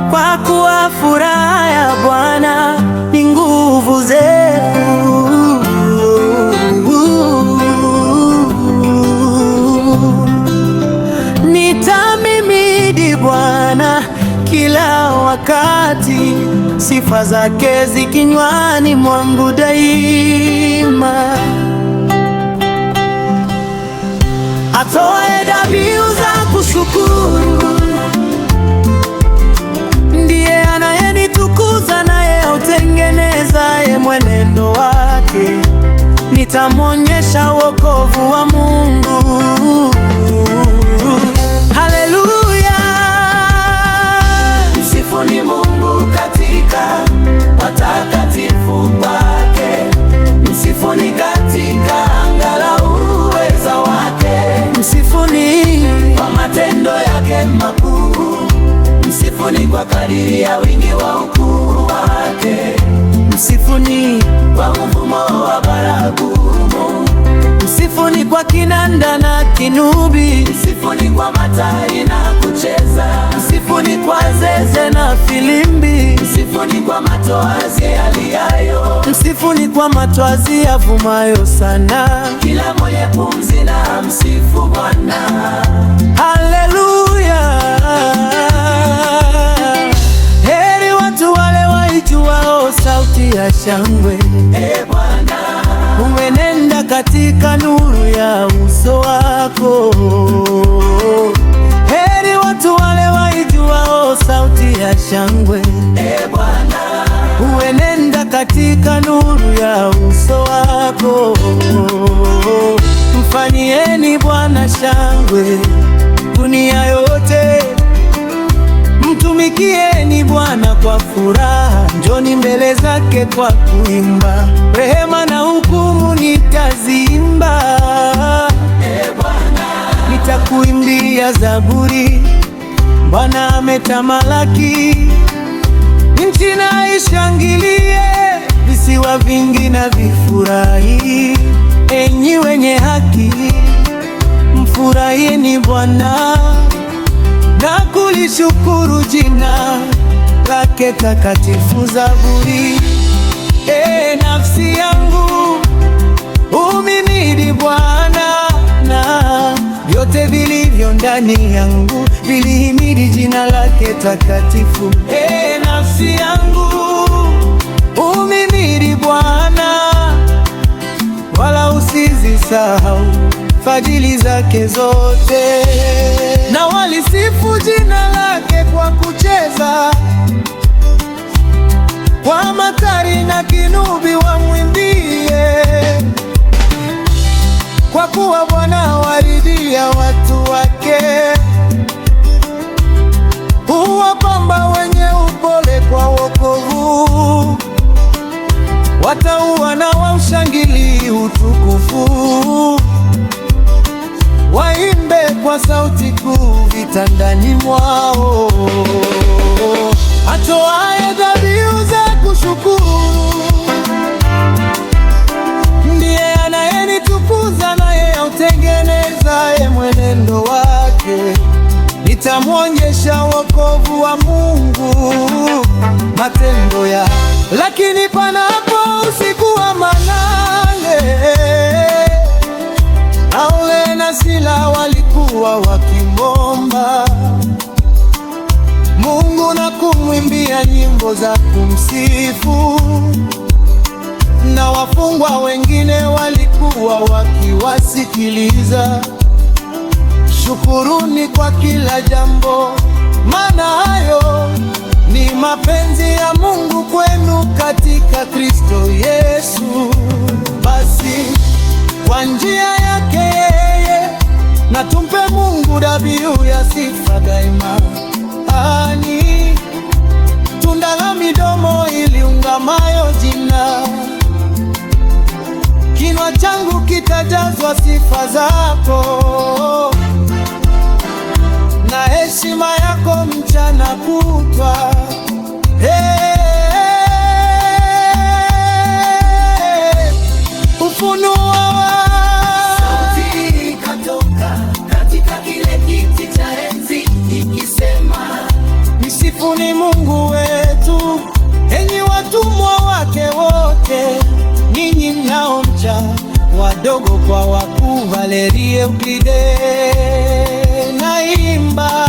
Kwa kuwa furaha ya Bwana ni nguvu zetu. Nitamhimidi Bwana kila wakati, sifa zake zikinywani mwangu daima. Atoe dhabihu za kushukuru, ndiye anayenitukuza naye autengenezaye mwenendo wake. Nitamwonyesha wokovu wa Mungu. Haleluya! Msifuni Mungu katika patakatifu pake, msifuni katika anga la uweza wake. Msifuni kwa matendo yake makuu, msifuni kwa kadiri ya wingi wa ukuu wake. Msifuni kwa mvumo wa baragumu, msifuni kwa kinanda na kinubi, msifuni kwa matari na kucheza, msifuni kwa zeze na filimbi, msifuni kwa matoazi yaliayo, msifuni kwa matwazi yavumayo sana. Kila mwenye pumzi na msifu Bwana. Haleluya! Heri watu wale waijuao sauti ya shangwe. E Bwana, umenenda katika nuru ya uso wako. Heri watu wale waijuao sauti ya shangwe. E Bwana, umenenda katika nuru ya uso wako. Mfanyieni Bwana shangwe dunia yote, mtumikieni Bwana kwa furaha, njoni mbele zake kwa kuimba. Rehema na hukumu nitaziimba, E Bwana, nitakuimbia zaburi. Bwana ametamalaki, nchi na ishangilie, visiwa vingi na vifurahi. Enyi wenye haki, mfurahieni Bwana na kulishukuru jina lake takatifu. Zaburi. E nafsi yangu, umhimidi Bwana, na vyote vilivyo ndani yangu vilihimidi jina lake takatifu. E nafsi yangu, umhimidi Bwana, wala usizisahau fadhili zake zote. Na walisifu jina lake kwa kucheza, kwa matari na kinubi wamwimbie, kwa kuwa Bwana waridhia watu wake, huwapamba wenye upole kwa wokovu. Watauwa na waushangili utukufu, waimbe kwa sauti kuu vitandani mwao. Atoaye dhabihu za kushukuru ndiye anayenitukuza, naye autengenezaye mwenendo wake. Nitamwonyesha wokovu wa Mungu, matendo ya. Lakini panapo usiku wa manane, Paulo na Sila walikuwa wakimwomba Mungu na kumwimbia nyimbo za kumsifu, na wafungwa wengine walikuwa wakiwasikiliza. Shukuruni kwa kila jambo, maana hayo ni mapenzi ya Mungu kwenu katika Kristo Yesu. Basi kwa njia yake yeye na tumpe Mungu dhabihu ya sifa daima. Ani tunda la midomo iliungamayo jina, kinywa changu kitajazwa sifa zako na heshima yako mchana kutwa. Hey, ufunuo wa Sauti ikatoka katika kile kiti cha enzi ikisema, Msifuni Mungu wetu, enyi watumwa wake wote, ninyi mnaomcha, wadogo kwa wakuu. Valerie Euclide naimba.